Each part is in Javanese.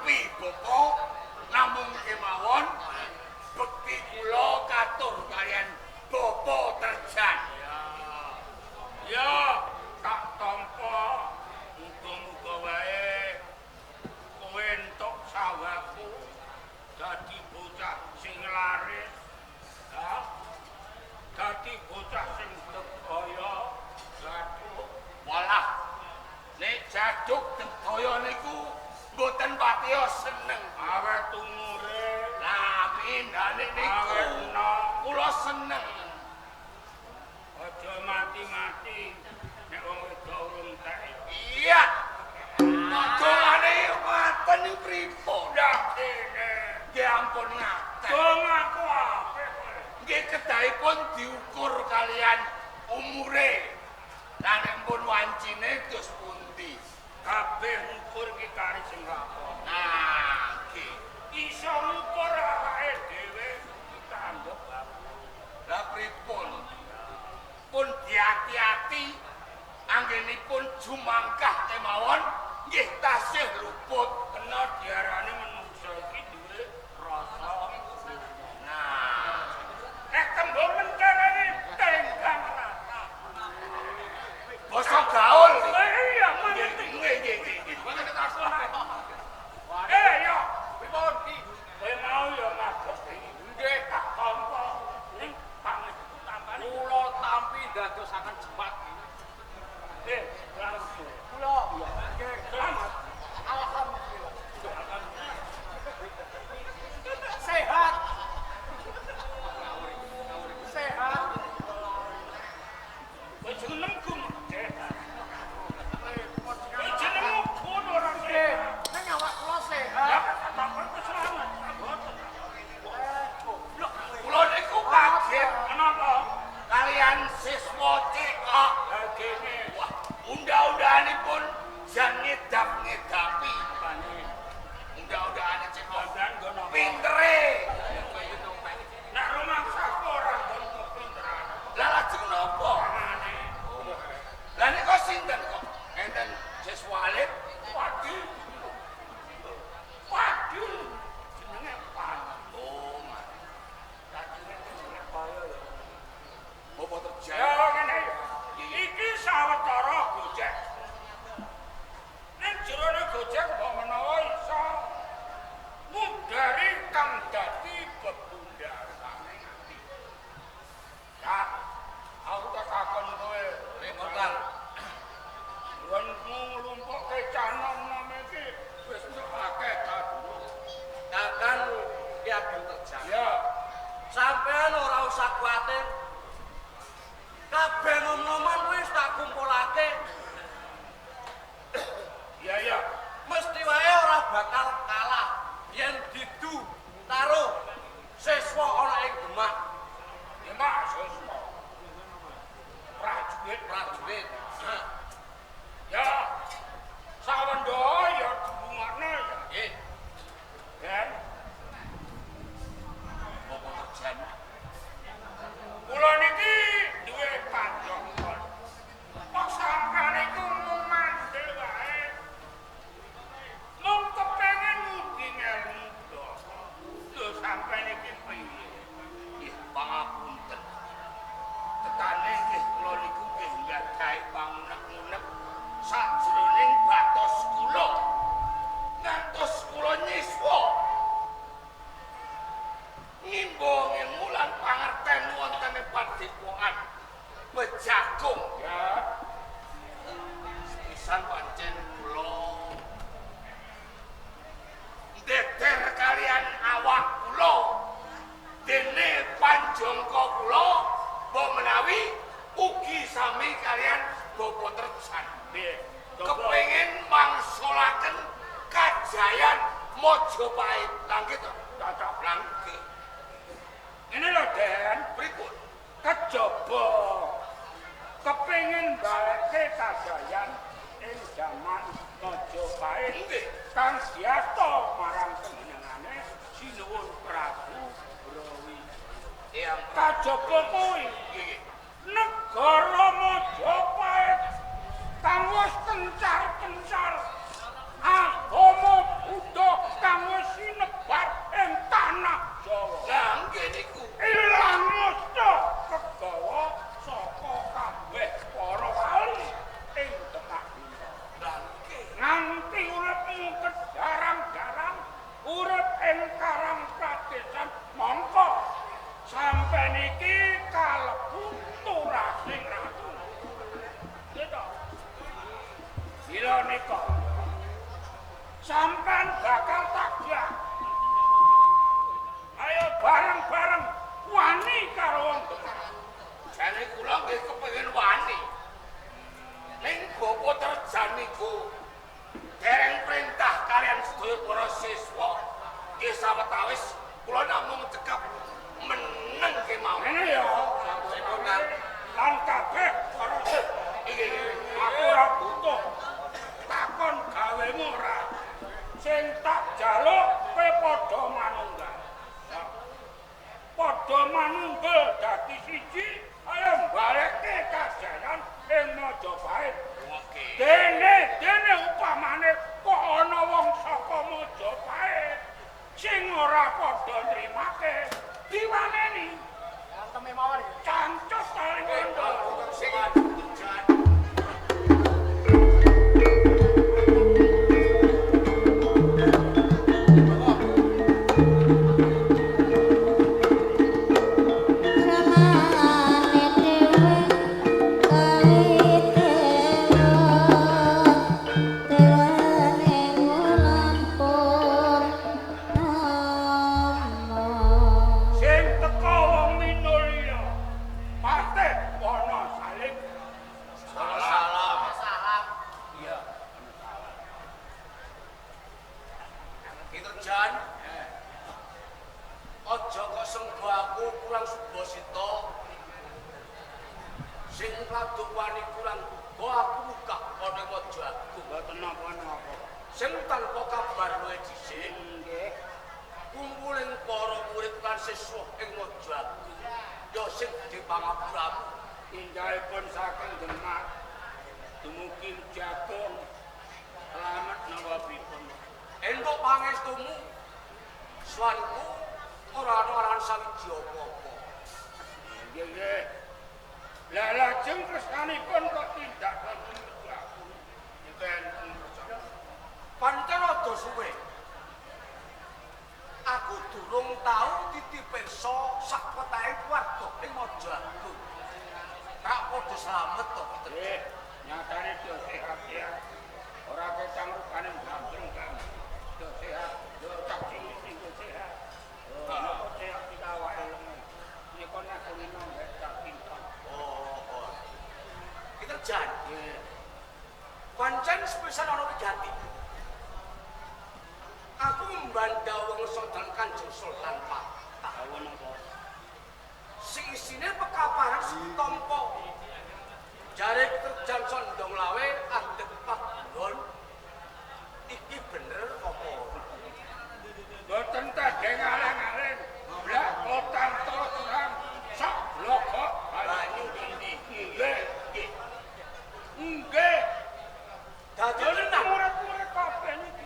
Tampi Bapak, namung kemawon bekti kula katur kaliyan Bapak Terjan. Ya, tak tampa. Muga-muga wae kowe entuk sawahku dadi bocah sing laris. Ha? Dadi bocah sing degaya, jaduk. Walah, nek jaduk degaya niku mboten patiya seneng. Awet umure. Lah amin, lah nek niku Awet enom. Kula seneng. Aja mati-mati nek wong wedok urung tek ya. Iya. Dongane ngaten niku pripun? Lah kene. Nggih ampun ngaten. Dongaku apik kowe. Nggih kedahipun diukur kalian umure. Lah nek pun wancine dos pundi? Kabeh ngukur ki kari sing lakon. Nah, nggih. Iso ngukur awake dhewe kita anggap bagus. Lah pripun? Pun diati-ati anggenipun jumangkah kemawon nggih tasih luput. Kena diarani menungso iki duwe rasa. Nah, Nek tembung mencerene tenggang rasa. Basa gaul. Iya, Nggih, mangerti. nggih, nggih, nggih. Eh, yo, Pripun Ki? Kowe mau yo ngadeg iki. Nggih. Tak tampa. Ning pangestu tampane. Kula tampi dadosaken jemat. Eh, langsung. Kula. Nggih. Selamat. Alhamdulillah. Sehat. Sehat. Kowe jenengku sehat. Repot Kowe jenengmu kun ora Nggih. sehat. Ning awak kula Ya, sehat. tak kowe selamat. Mboten. Eh, goblok kowe. Kula niku kaget Kenapa? kalian siswa CK. Lah kene. Wah, undang-undanganipun jan ngedap-ngedapi. Apane? Undang-undangane CK. Sampeyan nggo napa? Pintere. Nek rumangsaku ora nggon kepinteran. Lah lajeng napa? Apane? Lah nika sinten kok? Enten siswa alit. Padi. Padi. Jenenge Padi. Oh, mati. Dadine jenenge kaya ya. Bapak Terjan. Ya ngene ya. Iki sawetara Gojek. Ning jerone Gojek mbok menawa iso mudhari kang dadi bebundarane ati. Ya, aku tak takon kowe, Pripun, Kang? Nggonmu nglumpukke cah nom-nom iki wis entuk akeh ta durung? Kakang Ki Ageng Terjan. Ya, Sampean ora usah kuwatir. Kabeh nom-noman wis tak kumpulake. iya ya. Mesti wae ora bakal kalah yen didu karo siswa ana ing Demak. Ya mak siswa. Prajurit, Prajurit. Ya. Sawendo ya dibungakno ya. Nggih. Ben, Bapak Terjan. kula niki duwe panjangkon. Kok sampeyan iku mung mandel wae. Mung kepengin ngudi ngelmu basa. Lho sampeyan iki piye? Nggih, pangapunten. Tetane nggih kula niku nggih nggadahi pangunek-unek sajroning batos kula. Ngantos kula nyiswa. Ngimbo ngilmu lan pangerten wonten ing padepokan Bejagung. Ya, Pisan pancen kula ndeder kalian awak kula. Dene panjangka kula mbok menawi ugi sami kalian Bapak Terjan. piye? Kepengin mangsulaken kajayan Majapahit. Lah nggih to? Cocok. Lah nggih. Ngene lho, Den. Pripun? Kejaba kepengin balekke kajayan ing jaman Majapahit Nggih. kang diasta marang panjenengane Sinuwun Prabu Brawijaya. Eyang Kajaba kuwi nggih. negara Majapahit kang wis kencar-kencar agama Buddha Sampeyan iki kalebu turahing ratu. Gitu. Sira nika. Sampeyan bakal takjah. Ayo bareng-bareng wani karo wong Demak. Jane kula nggih kepengin wani. Ning Bapak Terjan niku dereng perintah kalian sedaya para siswa. Nggih sawetawis kula namung cekap meneng kemawon. Ngene ya, sampun lan kabeh para siswa. Iki aku ora butuh takon gawemu ora. Sing tak jaluk kowe padha manunggal. Padha manunggal dadi siji, ayo mbalekke kajayan ing Majapahit. Oke. Dene upamane kok ana wong saka Majapahit sing ora padha nrimake, diwaneni. Cangkeme mawon. Cancuk tali wondo. Sing tujuan. Ramane dhewe kawite dewane ngulampun nama. Sing teka wong minulya patih wana salim. Salam. Salam. Iya. Ki Terjan. Aja kok senggo aku kurang subasita. Sing rada wani kurang uga aku munggah ana Maja Agung. Mboten napa-napa. Sing tanpa kabar luwih dhisik, Nggih. kumpuling para murid lan siswa ing Maja Agung. Ya sing gedhe pangapuramu. Tinggahipun saking Demak dumugi Jagung slamet napa pripun. Entuk pangestumu suwanku ora ana aran sawiji apa-apa. Nggih nggih. Lah lajeng kersanipun kok tindak wonten Maja Agung. Niku enten kersa. Pancen rada suwe. Aku durung tau titipirsa sak wetahe keluarga ing Maja Agung. Tak padha slamet to Ki Terjan. Nggih, nyatane do sehat ya. Ora ketang rupane gandrung kan. Do sehat, do tak cilik sing do sehat. Oh, napa sehat iki awake lengen. Nika nek kulino mbek tak pinter. Oh, oh. Ki Terjan, Nggih. pancen sepisan ana wigati. Aku mbandha wangsa dan Kanjeng Sultan Patah. Dawuh napa? Sing isine pekabaran sing tampa. Jare Terjan Condong Lawe adeg paguron. Iki bener apa ora? Mboten tadhe ngalang-aling. Blak kotang terang sak blogok Banyu dindi. Nggih, nggih. Nggih. Dadi Dadi tenan. murid-murid kabeh niki.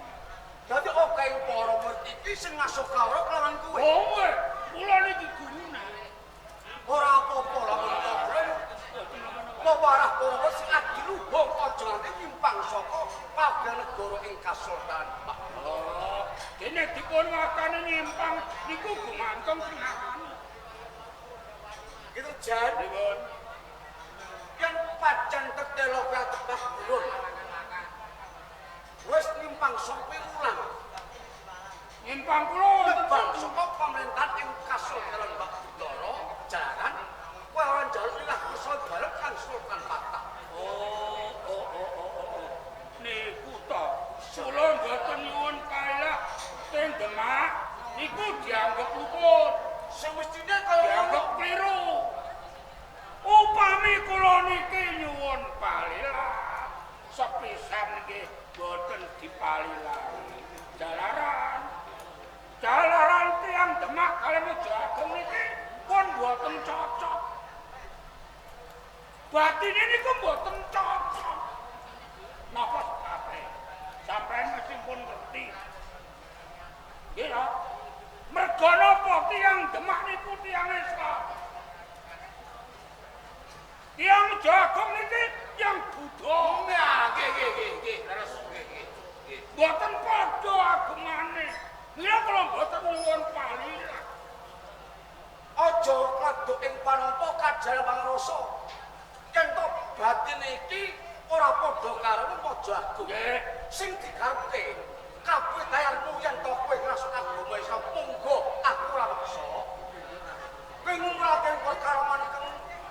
Dadi akeh para murid iki sing ngasuh kawruh kelawan kowe. Oh, nggih. Kula niki gurune. Ora apa-apa lamun kawruh. Pewarah para murid sing adiluhung aja nganti nyimpang saka kabeh negara ing Kasultan Pak. Oh, dene dipun wakani nyimpang niku gumantung sing arani. Ki Terjan, Pripun? yen pancen tetelo kowe tebak gurun. Wis nyimpang saka ulang. Nyimpang kula wonten Nyimpang saka pemerintahan ing Kasultan Mbak Budara, jaran kowe ora njaluk ilah kesel bareng Kang Sultan Patah. Oh, oh, oh, oh, oh, oh. Niku to. Kula mboten nyuwun kalah teng Demak niku dianggep luput, Sing mestine kaya ngono. dianggep kliru. Upami kula niki nyuwun palilah, sepisan nggih boten dipalilahi. Jalaran jalaran tiyang Demak kalih Maja Agung niki pun mboten cocok. Batine niku mboten cocok. Napa sebabe? Sampeyan mesti pun ngerti. Nggih lho. Merga napa tiyang Demak niku tiyang Islam. Tiyang Jagung niki tiyang Buddha. Nah, nggih nggih nggih nggih, leres nggih nggih. Nggih. Mboten padha agemane. Mila kula mboten nyuwun palilah. Aja kuwasa. Yen to batin iki ora padha karo Raja Agung. Nggih. Sing dikarepke kabeh dayanmu yen to kowe ngrasuk agama Islam monggo aku ora meksa. Kowe ngumrake perkara maneka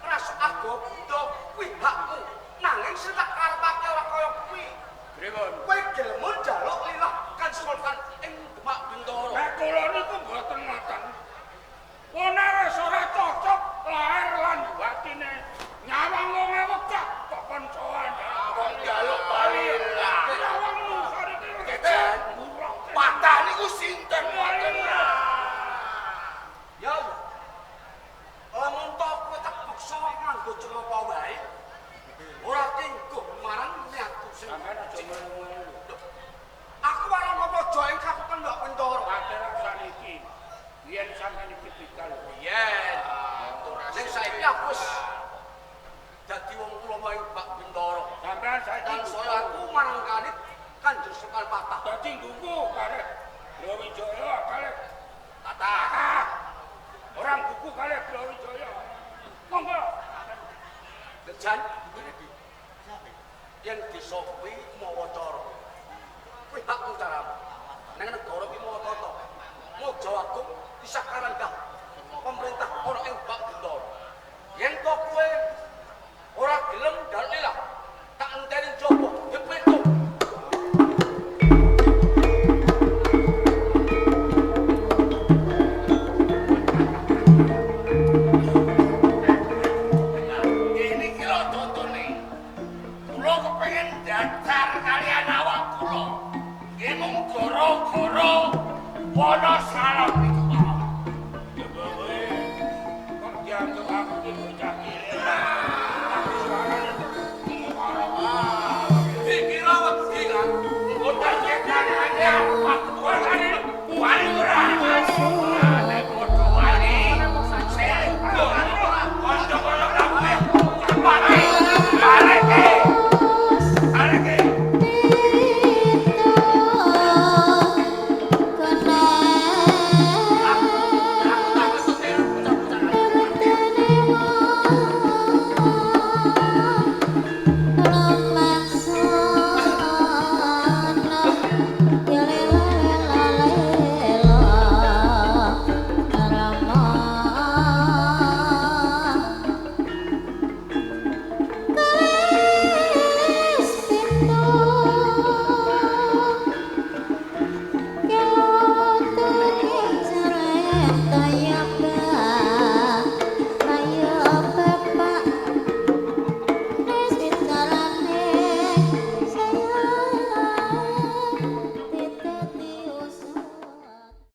ngrasuk agama Buddha kuwi hakmu. Nanging sing tak karepake ora kaya kuwi. Pripun? Kowe gelem njaluk lilah Kansultan ing Demak Bintoro. Nek kula niku mboten ngoten. Wong wis ora cocok lahir lan batine. Nyawang wong wegah kok kon sowan. Kok njaluk balilah. Nyawang mungsa niki. Jan. Patah niku sinten ngoten. Ya. Lamun to kowe tak peksa nganggo cenapa wae. Ora tingguh marang niatku sing Sampeyan aja ngono-ngono lho. Aku ora napa aja ing kakutan Mbak Bintoro. Pater saniki. Yen sampeyan iki pikal. Yen. Sing saiki aku wis dadi wong ulama ing Mbak Bintoro. Sampeyan saiki Dan saya aku marangkani Kanjeng Sultan Patah. Dadi nggugu karek Brawijaya kalih Patah. Orang gugu kalih Brawijaya. Monggo. Jan yen desa kuwi mawa cara. Kuwi hakmu caramu. Nang negara kuwi mawa tata. Mojo Agung isih karanggah pemerintah ana ing Bak Bintoro. Yen to kowe ora gelem njaluk lilah, tak enteni njaba dipetuk. Ini ki lho contone. Kula kepengin daftar kalian awak kula. Nggih mung gara-gara wana salam niku mawon. Kok dianggep aku ki bocah cilik. Tapi suarane Dikira wedi kan. Engko tak cekan anyar.